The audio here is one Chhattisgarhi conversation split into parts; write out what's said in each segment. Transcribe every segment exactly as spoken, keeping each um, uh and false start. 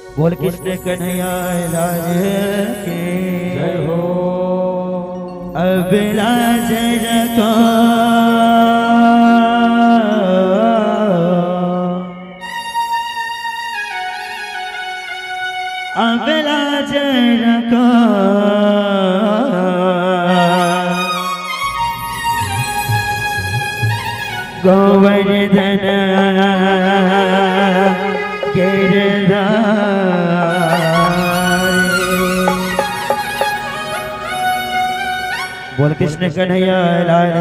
बोल कृष्ण कन्हैया लाल की। जय हो। अब लाज रखो, अब लाज रखो, गोवर्धन गिरधारी। बोल कृष्ण कन्हैया लाल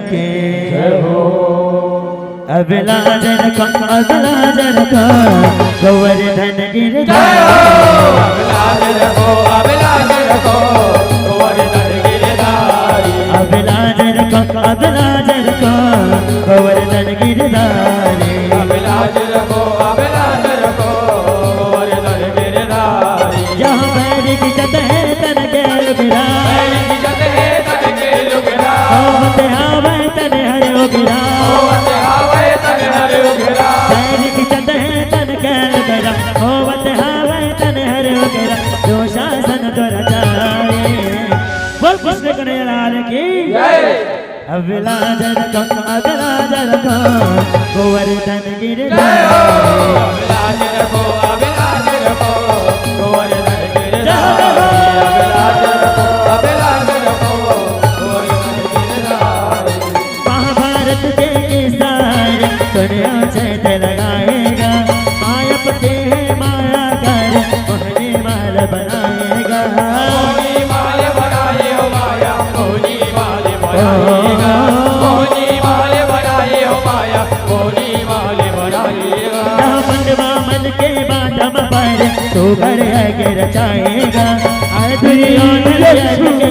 की। जय हो। अब लाज रखो, अब लाज रखो, गोवर्धन गिरधारी। जय हो। अब लाज रखो, अब लाज रखो, गोवर्धन गिरधारी। अब लाज रखो, अब लाज रखो, गोवर्धन गिरधारी। अब लाज रखो, अब लाज रखो, गोवर्धन गिरधारी। जहाँ बैरी की जत है तन के लुगरा। बैरी की जत है तन के लुगरा। होवत हावै तन हर उगरा। होवत हावै तन हर उगरा। बैरी की जत है तन के लुगरा। होवत हावै तन हर उगरा। दुशासन दुराचारी। बोल कृष्ण कन्हैया लाल की। जय। अब लाज रखो, अब लाज रखो, गोवर्धन गिरधारी। अब लाज रखो, अब लाज रखो, गोवर्धन गिरधारी। अब लाज रखो, अब लाज रखो, गोवर्धन गिरधारी। महाभारत के किस्सा रे, सुनियो चैत लगाएगा। माया पति है माया कर, मोहनी माल बनाएगा। मोहनी माल बनाए हो माया, मोहनी माल बनाएगा। मोहनी माल बनाए हो माया, मोहनी माल बनाएगा। ना मनवा मन के बात म पर, तू घर आके रचाएगा। आए दुनिया में लग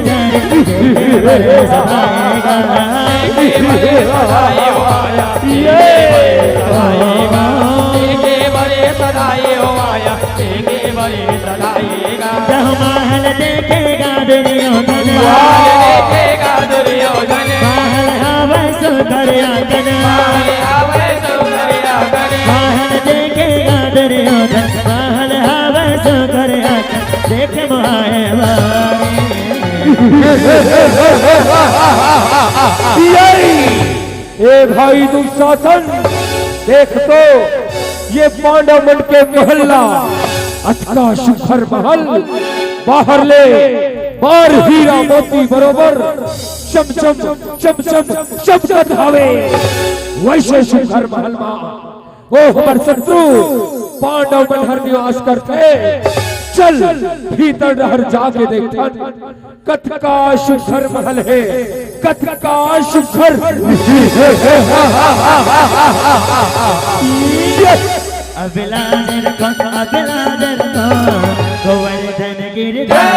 जाए, तेरे घर सजाएगा। तेरे घर सजाए हो माया, तेरे घर सजाएगा। तेरे घर सजाए हो माया, तेरे घर सजाएगा। जहाँ महल देखेगा दुर्योधन। महल देखेगा दुर्योधन। महल हवै सुघर आंगन। महल हवै सुघर आंगन। महल देखेगा दुर्योधन। महल हवै सुघर आंगन। देख मोहाए वारी। यही। ए भाई दुशासन, देख तो ये पांडव मन के महल ला, अतका सुघर महल, बाहर ले बार हीरा मोती बरोबर चमचम चमचम चमकत हवे। वैसे सुघर महल मा ओ हमर शत्रु पांडव मन हर निवास करथे। चल भीतर डहर जाके देखथन। कतका सुघर महल हे, कतका सुघर। अब लाज रखो, अब लाज रखो, गोवर्धन गिरधारी।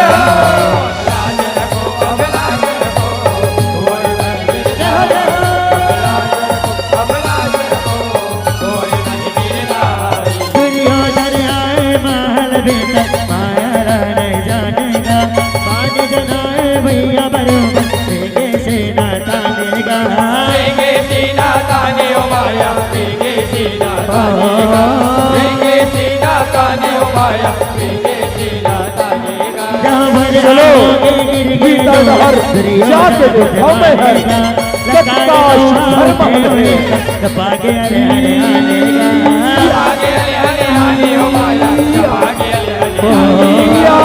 दुर्योधन आए महल भीतर, माया रानी जानेगा। पानी जनाए भैया बरो, बेगे सेना तानेगा। बेगे सेना ताने ओ माया, बेगे सेना तानेगा। बेगे सेना ताने ओ माया, बेगे सेना तानेगा। चलो, गीता डहर जाके देखो मैं है, कतका सुघर महल हे। या,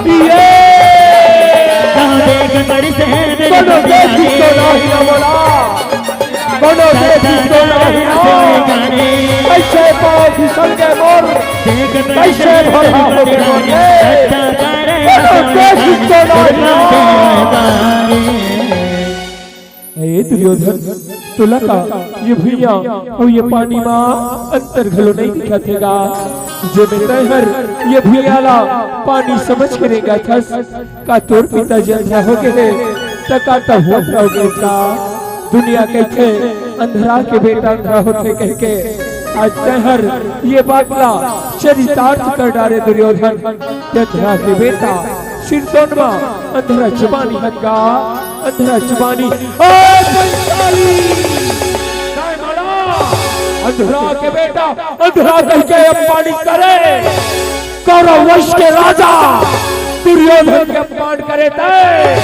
ये। कोनो देखी तो नाही ना बोला। कोनो देखी तो नाही ना। कैसे पाँव फिसल गए मोर, कैसे भरा हो गए मोर। कोनो देखी तो नाही ना। ए दुर्योधन, तोला का ये भुइयां अउ ये पानी मा अंतर घलो नइ दिखत हे गा? जे में तैं हर ये भुइयां ला पानी समझ के रेंगत हस, का तोर पिताजी अंधरा हो गे हे, त का तहूं अंधरा हो गे का? दुनिया कहिथे, अंधरा के बेटा अंधरा होथे कहिके। आज तैं हर ये बात ला चरितार्थ कर डारे दुर्योधन। अंधरा के बेटा सिरतोन मा अंधरा जबानी हत गा, अंधरा जबानी। ओ पंचाली! अंधरा के बेटा, अंधरा कहिके अपमानित करे, कौरव वंश के राजा दुर्योधन के अपमान करे तैं।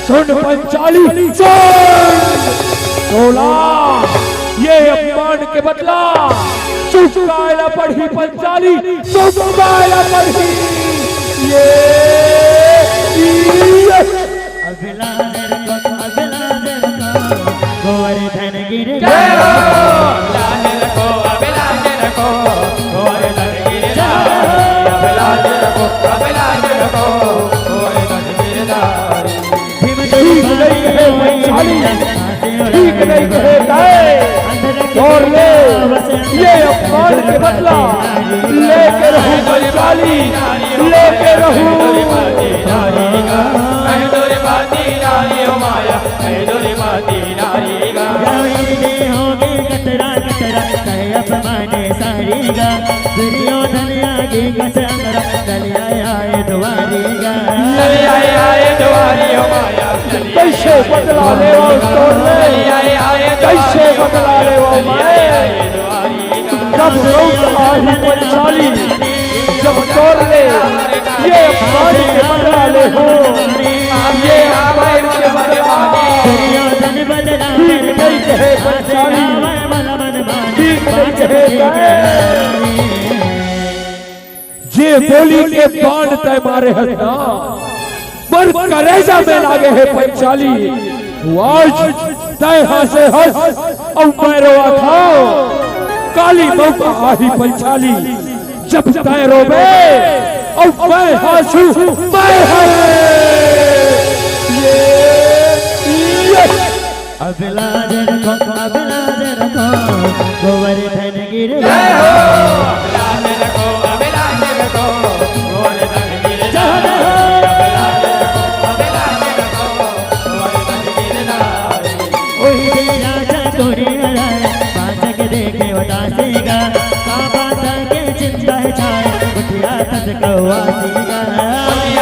सुन पंचाली, सुन। तोला ये अपमान के बदला चुकाए ला पड़ही पंचाली, चुकाए ला पड़ही। ये, ये। अगला लड़को, अगला लड़को, गोवर्धन गिर जय हो। लाज रखो, अब लाज रखो, गोवर्धन गिरधारी। अब लाज रखो, अब लाज रखो, गोवर्धन गिरधारी। भीम ठीक नहीं कहे पंचाली, ठीक नहीं कहे तैं। और ले ये अपमान के बदला लेके रहूं पंचाली, लेके रहूं। अपमाने सारीगा, दुर्योधन आगे कस अंगरा, चले आए, आए दुआरीगा। चले आए, आए दुआरी हो माया, चले कैसे बदला लेवो तोर ले? चले आए, आए कैसे दुआरी हो बदला लेवो माया, मैं? आए दुआरीगा। जब लोग आही पंचाली, जब तोर ले ये अपमान के बदला ले हो, ये अपमान के बदला। दुर्योधन बदला ठीक नहीं कहे पंचाली, ठीक नहीं कहे तैं। जे बोली के बाण तैं मारे हस ना, मोर करेजा में लागे हे पंचाली। आज तैं हाँसे हस अउ मैं रोवत हँव। काली मौका आही पंचाली, जब तैं रोबे अउ मैं हाँसहूँ, मैं हाँसहूँ। ये, ये। अब लाज रखो, अब लाज रखो, गोवर्धन गिर जय हो। अब लाज रखो, अब लाज रखो, गोवर्धन गिर जय हो। अब लाज रखो, अब लाज रखो, गोवर्धन गिर जय हो। ओही दे राजा तोरे आए, पाचक देखे उदासीगा, का बात के चिंता है छाए, उठिया तस कौआ सीगा।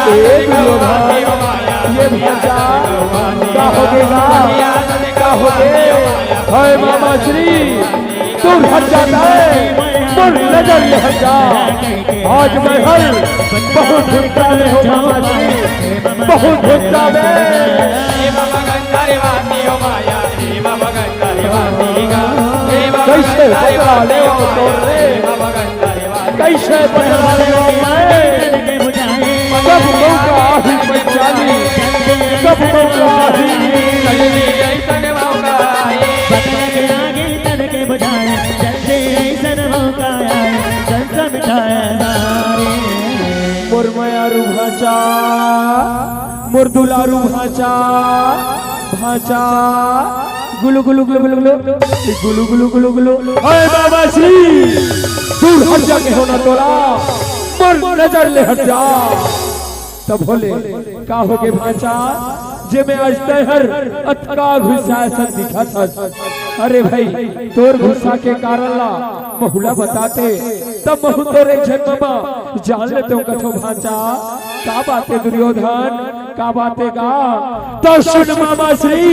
ए दुर्योधन, ये भजा का हो गेगा? का हो गे? हे मामा श्री, दूर हट जा तैं, मोर नजर ले हट जा। आज मैं हर बहुत धुंधला में हँव मामा श्री, बहुत धुंधला में। कैसे बदला लेवो तोर ले? कैसे बदला लेवो मैं? कब मौका आही पंचाली, कब मौका आही? मोर मयारू भाँचा, मोर दुलारू भाँचा, भाँचा, गुलु गुलु गुलु गुलु गुलु, गुलु गुलु गुलु गुलु। हाय बाबा श्री, दूर हट जा कहेंव ना तोला, मोर नजर ले हट जा। तब बोले, का हो गे भाँचा, जे में आज तैं हर अतका गुस्सा असन दिखत हस? अरे भाई, तोर गुस्सा के कारण ला महूँ ला बता दे, तब महूँ तोरे जन्म मा जान लेतेंव कथों भाँचा। का बात हे दुर्योधन, का बात हे गा? त सुन मामा श्री,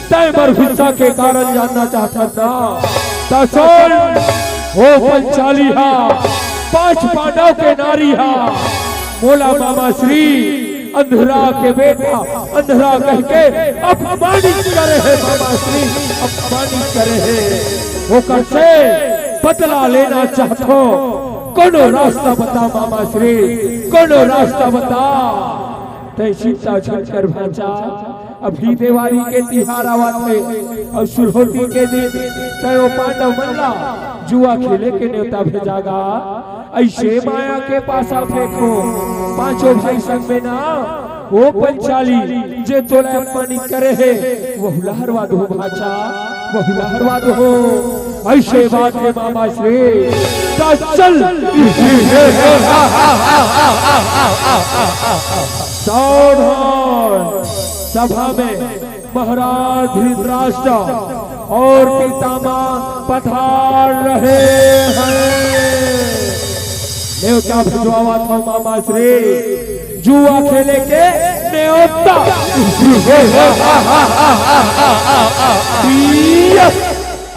तैं मोर गुस्सा के कारण जानना चाहत हस ना? त सुन, ओ पंचाली हा, पांच पांडव के नारी हा, मोला मामा श्री अंधरा के बेटा अंधरा कहिके अपमानित करे हे मामा श्री, अपमानित करे हे। ओकर से बदला लेना चाहत हों, कोनो रास्ता बता मामा श्री, कोनो रास्ता बता। तैं चिंता झन कर भांचा, अभी देवारी के तिहार आवत हे अउ सुरहोती के दिन तैं ओ पांडव मन ला जुआ खेले के नेवता भेजा गा। अइसे माया के पासा फेंकहूं पांचों भाई संग में ना, ओ पंचाली जे तोला अपमानित करे हे, वहू ला हरवा दूहूं भांचा, वहू ला हरवा दूहूं। अइसे बात हे मामा श्री, त चल। सावधान, सभा में महाराज धृतराष्ट्र अउ पितामह पधार रहे हैं। नेवता भिजवावत हों मामा श्री, जुआ खेले के नेवता।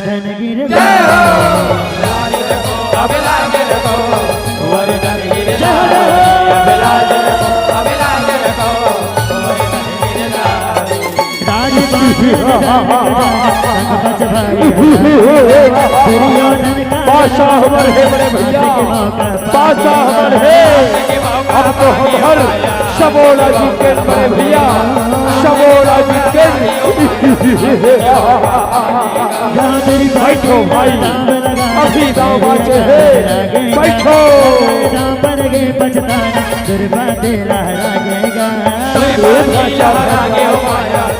धन गिर जय हो। राजपाट रंग बज भाई दुर्योधन का पासा हमर हे बड़े भैया, पासा हमर हे। अब तो हम हर सबोला जी के बड़े भैया, सबोला जी के बैठो भाई, अभी दाव बाचे हे, बैठो।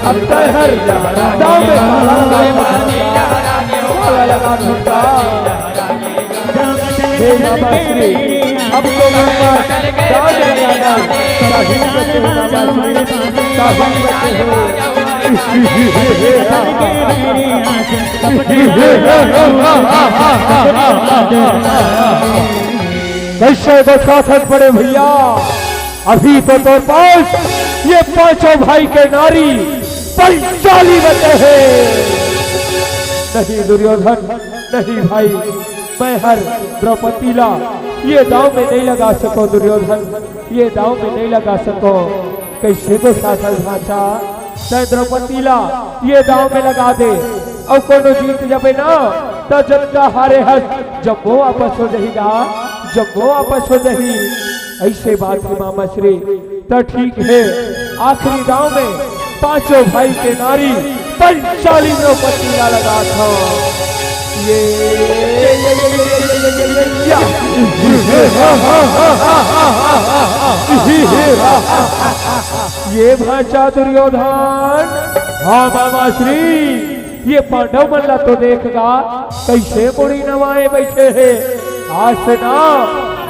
अब तय हर दाव में काला लगा, काला लगा झुमका। हे बाबा श्री, अब तो गंगा दान लगाना, साहिब बचे हो बाबा श्री, साहिब बचे हो। कैसे बसाथन पड़े भैया, अभी तो तोर पास ये पांचों भाई के नारी पंचाली बचे हे। नहीं दुर्योधन, नहीं भाई, मैं हर द्रौपदी ला ये दाव में नहीं लगा सको दुर्योधन, ये दाव में नहीं लगा सको। कैसे तो सासल भांचा, तै द्रौपदी ला ये दाव में लगा दे, अउ कोनो जीत जबे ना, त जतका हारे हस, जम्मो वापस हो जही गा, जम्मो वापस हो जही। ऐसे बात हे मामा श्री, त ठीक हे, आखिरी दाव में पांचों भाई के नारी पंचाली द्रौपदी ला लगात हव। ये, ये, ये, ये भांचा दुर्योधन, हाँ मामा श्री, ये पांडव मन ला तो देख गा, कैसे मुड़ी नवाए बैठे हे। आज से ना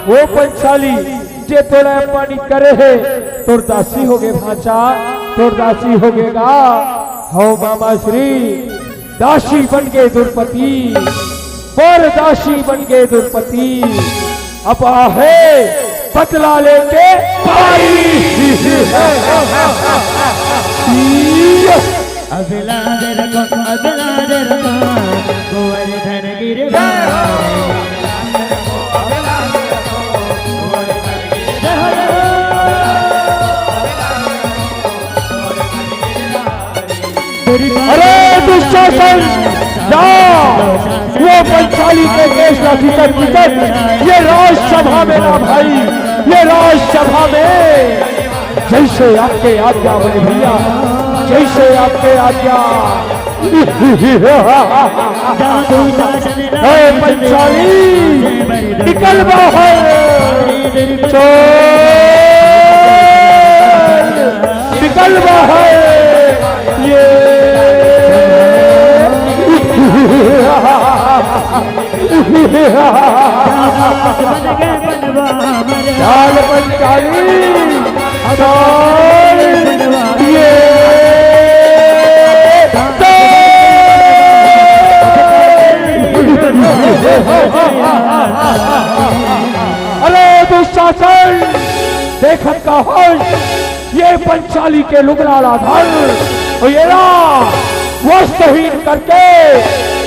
वो पंचाली जे तोला अपमानित करे हे, तोर दासी होगे भांचा, तोर दासी होगे गा। हव मामा श्री, दासी बन गे द्रौपदी, बर दासी बन गे द्रौपदी। अब आहे बदला लेके पारी। अगला दर को, अगला दर को, गोवर्धन गिरधारी। अरे दुशासन, जा, वो पंचाली के केश ला खींचत खींचत ये राजसभा में ना भाई, ये राजसभा में जैसे आपके आज्ञा बने भैया। जैसे आपके आज्ञा। हे पंचाली, निकल बाहर। चल, निकल बाहर। ये चाल पंचाली, चाल, ये चाल। अरे दुशासन, देखत का होय, ये पंचाली के लुगरा ला धर, अउ एला वस्त्रहीन करके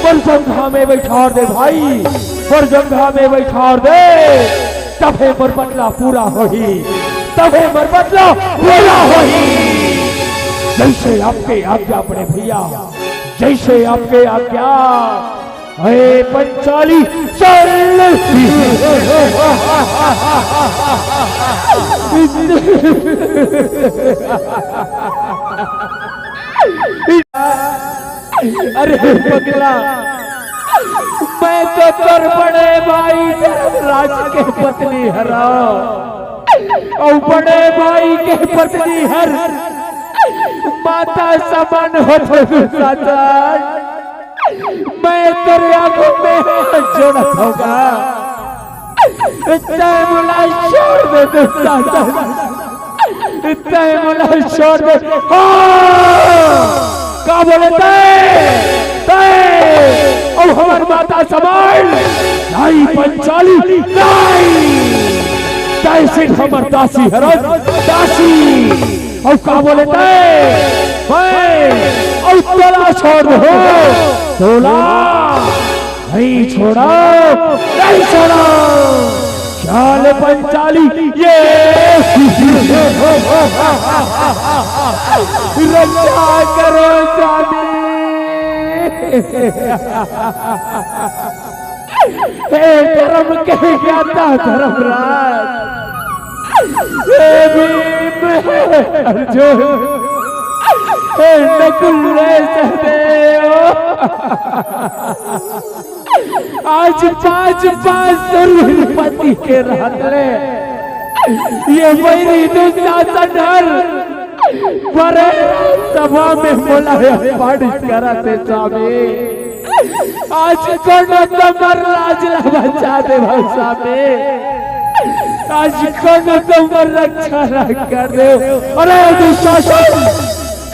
मोर जंघा में बइठार दे भाई, मोर जंघा में बइठार दे, तभे मोर बदला पूरा होही, तभे मोर बदला पूरा होही। जैसे आपके आज्ञा बड़े भैया, जैसे आपके आज्ञा। हे पंचाली, चल। अरे पगला, मैं तो तोर बड़े भाई धर्मराज के पत्नी हरंव, अउ बड़े भाई के पत्नी हर माता समान होथे दुशासन। मैं तोर आगू में हाथ जोड़त हंव गा, तैं मोला छोड़ दे दुशासन, तैं मोला छोड़ दे। हाँ, का बोले तैं? तैं अउ हमर माता समान? नहीं पंचाली, नहीं। तैं सिर्फ हमर दासी हरस, दासी। अउ का बोले तैं? मैं अउ तोला छोड़ दे हंव, तोला नहीं छोड़ंव, नहीं छोड़ंव। चाल पंचाली, ये रक्षा करो स्वामी। हे धर्म के ज्ञाता धर्मराज, हे भीम, हे अर्जुन, हे नकुल, हे सहदेव, आज पांच पांच सौ रुपति के रहत ले ये बैरी दुशासन हर बड़े सभा में मोला अपमानित करत हे स्वामी। आज कोनो तो मोर लाज ला बचा देव स्वामी, आज कोनो तो मोर रक्षा ला कर देव। अरे दुशासन,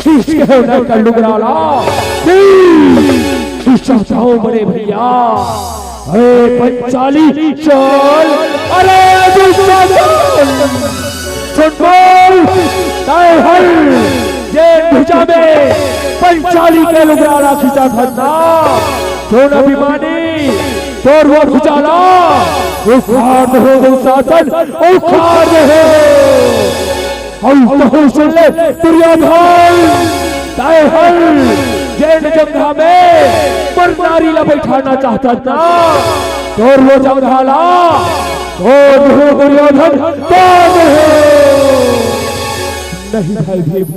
खींच के उठा कर लुगरा ला, खींच, खींच जाओ बड़े भैया। अरे पंचाली चल, अरे दुशासन, सुन बोल, तैं हर जे भुजा में पंचाली के लुगरा ला खींचत हस ना, सुन अभिमानी, तोर वो भुजा ला उखाड़ दे दुशासन, उखाड़ दे। अउ तहूं सुन ले दुर्योधन, तैं हर जेन जंघा में मोर नारी ला बइठाना चाहत हस ना, तोर वो जंघा ला, तोर वो दुर्योधन, तोर वो। नहीं भाई भीम,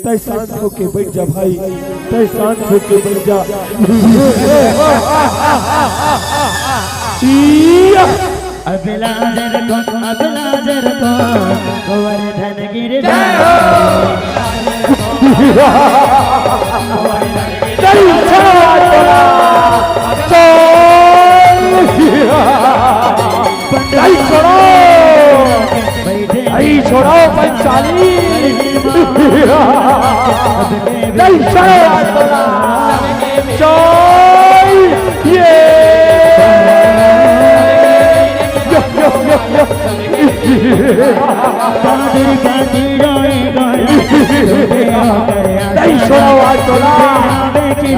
तैं शांत होके बइठ जा भाई, तैं शांत होके बइठ जा। या! अबला जर को, अबला जर को, गोवर्धन गिरधारी। जय छड़ा वाला। जय। जय छड़ा। जय छड़ा पंचाली। जय छड़ा वाला। जय। ये। यो, यो, यो, यो। नहीं छोड़ा आज तोला।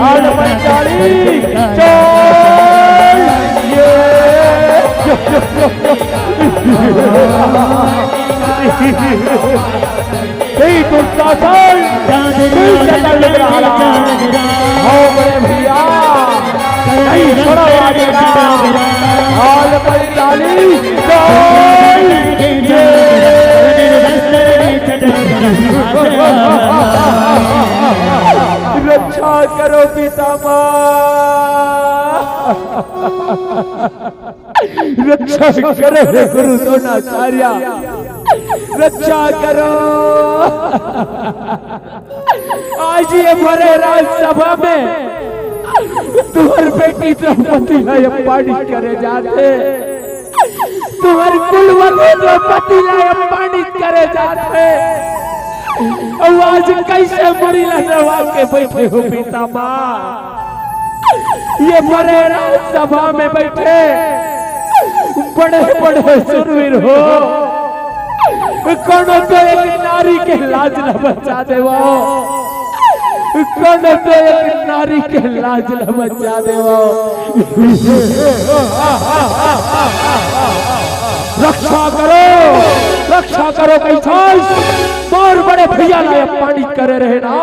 आज पंचाली। चल। ये। यो, यो, यो, यो। ए दुशासन, तू चक्कर लग रहा। हो बड़े भैया, नहीं छोड़ा वाटेगा। हाल पंचाली, जय जय। करो पितामह, रक्षा करो हे गुरु द्रोणाचार्य, रक्षा करो। आज ये भरे राजसभा में तुहर बेटी द्रौपदी ला अपमानित करे जात हे, तुहर कुलवधू द्रौपदी ला अपमानित करे जात हे। अउ आज कइसे मुड़ी ला नवा के बइठे हो पितामह? ये भरे राजसभा में बइठे बड़े बड़े सुरवीर हो, कोनो तो एक नारी के लाज ला बचा देवव, कोनो तो एक नारी के लाज ला बचा देवव। रक्षा करो, रक्षा करो, कइसे मोर बड़े भइया ला अपमानित करे रहे ना,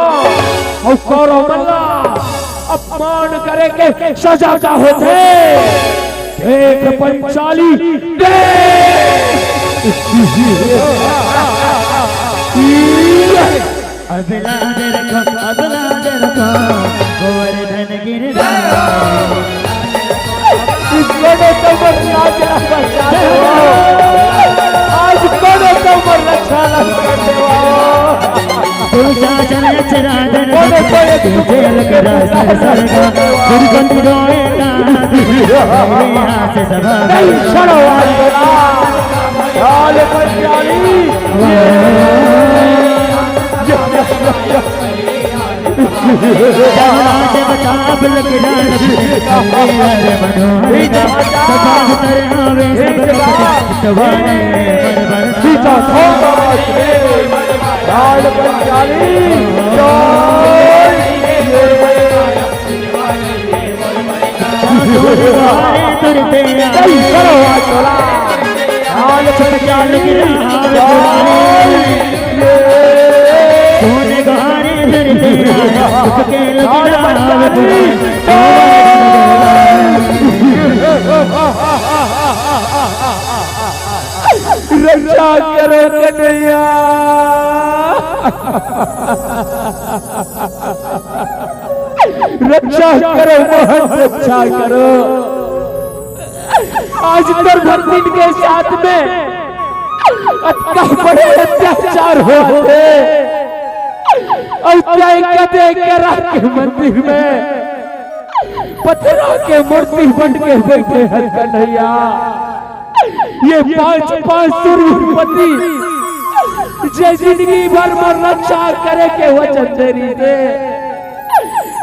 अउ कौरव मन ला अपमान करे के सजा का होथे? देख पंचाली, देख। अबला दरखो, अबला दरखो, गोवर्धन गिरधर। कोनो तो मोर लाज ला बचा देवव। आज कोनो तो मोर रक्षा ला कर देवव। पूजा जन चराचर कोनो तो एक जेल करा सरगा, दुर्गंध रोए ना, आस सभा नहीं, छोड़ो आज। लाल पंचाली। जब राज बचाब लग राज, अरे मनोहर का सभा उतर आवे सब सवारे मन बन। लाल पंचाली। जय। करो आज तोला। लाल पंचाली। जय। रक्षा करो कन्हैया, रक्षा करो मोहन, रक्षा करो। आज तोर भक्तिन के साथ में अतका बड़े अत्याचार होत हे, अउ तैं कदे करा के मंदिर में पथरा के मूर्ति बन के बइठे हस कन्हैया। ये पांच, पांच सुरवीर पति, जे जिंदगी भर मोर रक्षा करे के वचन दे रहिस हे,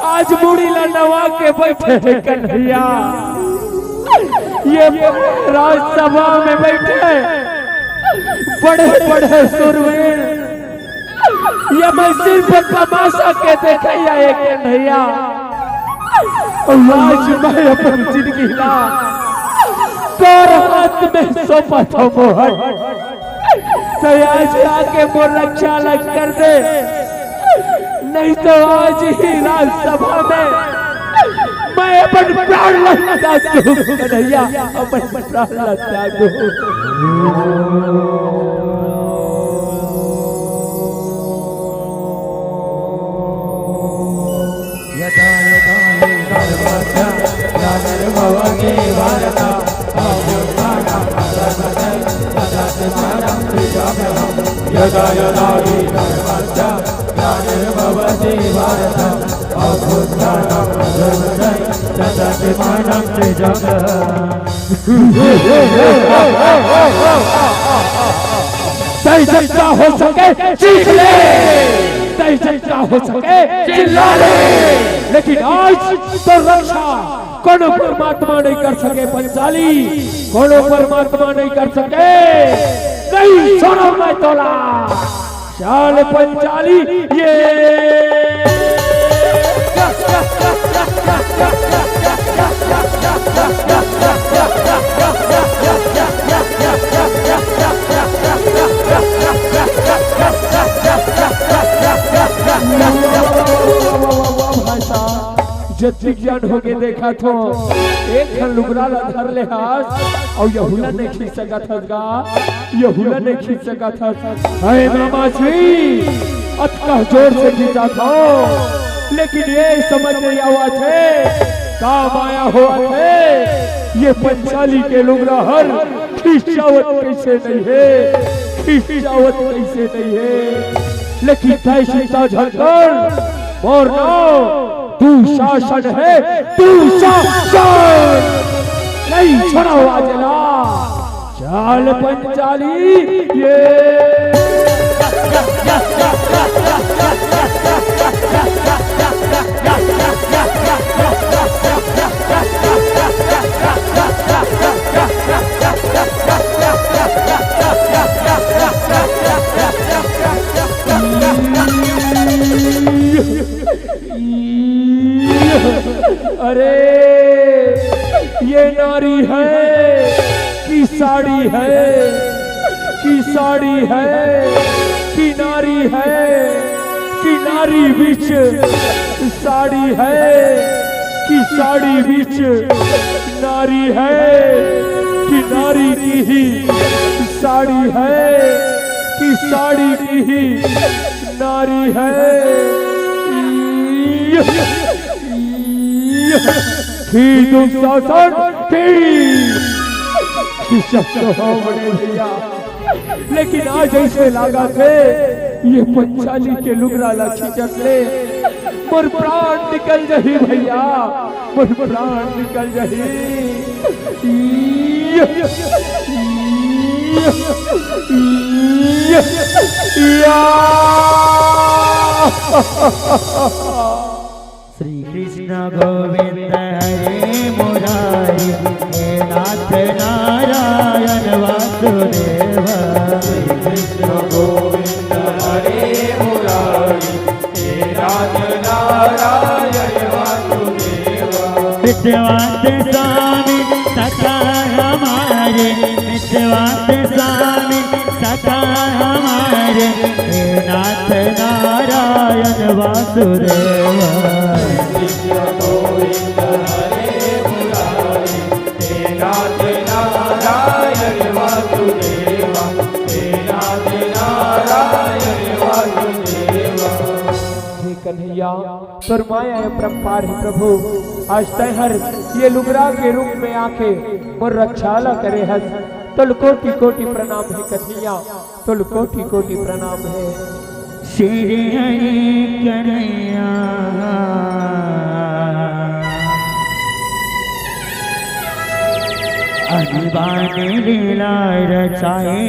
आज मुड़ी ला नवा के बइठे हे कन्हैया। ये राजसभा में बइठे बड़े बड़े सुरवीर, ये मैं सिर्फ तमाशा के देखइया हे कन्हैया। आज मैं अपन जिंदगी ला तोर हाथ में सौंपत हंव मोहन। तैं आज आके मोर रक्षा ला कर दे, नहीं तो आज ही राजसभा में मैं अपन प्राण ला त्याग दूं कन्हैया, अपन प्राण ला त्याग दूं। यदा यदा हि धर्मस्य ग्लानिर्भवति भारत, अभ्युत्थानम् अधर्मस्य तदात्मानं सृजाम्यहम्। यदा यदा हि धर्मस्य ग्लानिर्भवति भारत, अभ्युत्थानम् अधर्मस्य तदात्मानं सृजाम्यहम्। तैं जितना हो सके चीख ले, तैं जितना हो सके चिल्ला ले, लेकिन आज तोर रक्षा कोनो परमात्मा नहीं कर सके पंचाली, कोनो परमात्मा नहीं कर सके। नहीं छोड़ंव मैं तोला। चल पंचाली, ये जतिक झन होके देखत हों, एक ठन लुगरा ला धर ले हस, अउ यहू ला नहीं खींच सकत हस गा, यहू ला नहीं खींच सकत हस। हे मामा जी, अतका जोर से खींचत हों। लेकिन ये समझ नहीं आवत हे, का माया होवत हे, ये पंचाली के लुगरा हर खिंचावत कइसे नहीं हे, खिंचावत कइसे नहीं हे। लेकिन तय चिंता झन कर, मोर नाव दुशासन हे, दुशासन। नहीं छोड़व आज ला। चल पंचाली, ये। अरे, ये नारी हे कि साड़ी हे, कि साड़ी हे, कि नारी हे, कि नारी बीच साड़ी हे, कि साड़ी बीच नारी हे, कि नारी की ही साड़ी हे, कि साड़ी की ही नारी हे। फिर दुशासन फिर। खिंचत तो हो बड़े भैया, लेकिन आज अइसे लागत हे, ये पंचाली के लुगरा ला खिंचत ले मोर प्राण निकल जाही भैया, मोर प्राण निकल जाही। या। श्री कृष्ण गोविंद हरे मुरारी, हे नाथ नारायण वासुदेव। श्री कृष्ण गोविंद हरे मुरारी, हे नाथ नारायण वासुदेव। मितवात स्वामी सखा हमारे, मितवात स्वामी सखा हमारे, हे नाथ नारायण वासुदेव। कृष्ण गोविंद हरे मुरारी, हे नाथ नारायण वासुदेव, हे नाथ नारायण वासुदेव। हे कन्हैया, तोर माया अपरंपार हे प्रभु, आज तैं हर ये लुगरा के रूप में आके मोर रक्षा ला करे हस, तोल कोटि कोटि प्रणाम हे कन्हैया, तोल कोटि कोटि प्रणाम हे। श्री हरि कन्हैया अनिबान लीला रचाए।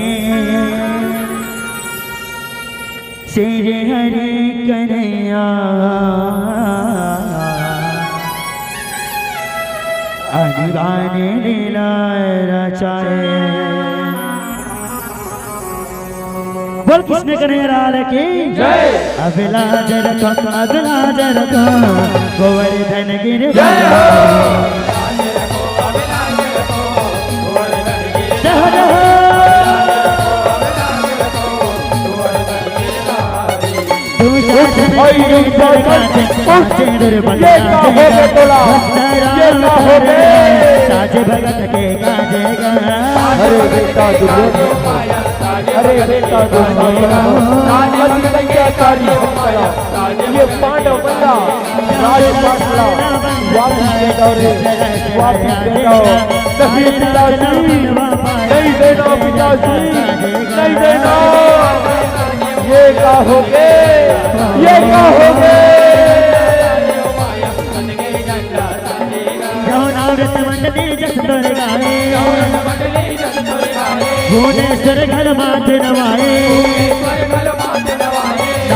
श्री हरि कन्हैया अनिबान लीला रचाए। बोल कृष्ण कन्हैया लाल की जय। अब लाज रखो, अब लाज रखो, गोवर्धन गिरधारी। जय हो, जय हो। ये का हो गे तोला? ये का हो गे? साज भगत के गाजे गा। अरे बेटा दुर्योधन, अरे बेटा दुर्योधन, अति दयाकारी हो गया। ये पांडव बंदा राजपाट ला वापिस दे दो रे, वापिस दे दो। नहीं पिताजी, नहीं देना पिताजी, नहीं देना। ये का हो गे? ये का हो गे? जौन औरत मंडली जस तोर गाए, भुवनेश्वर घल माथ नवाए।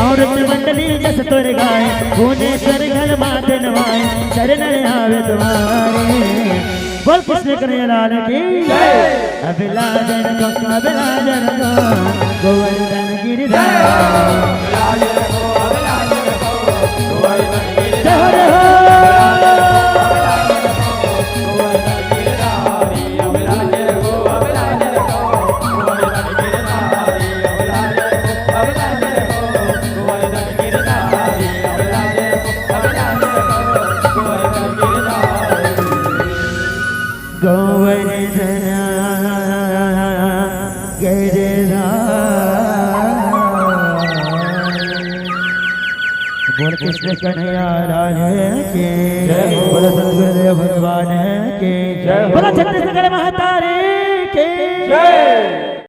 औरत मंडली जस तोर गाए, भुवनेश्वर घल माथ नवाए। चरण आवे तुम्हारे। बोल कृष्ण कन्हैया लाल की जय। अबला जन को, अबला जन को, गोवर्धन गिरधारी। जय हो, जय हो। गोवर्धन गिरधारी। बोल कृष्ण कन्हैया लाल की जय हो। बोलो सतगुरुदेव भगवान की जय हो। बोलो छत्तीसगढ़ महतारी की जय।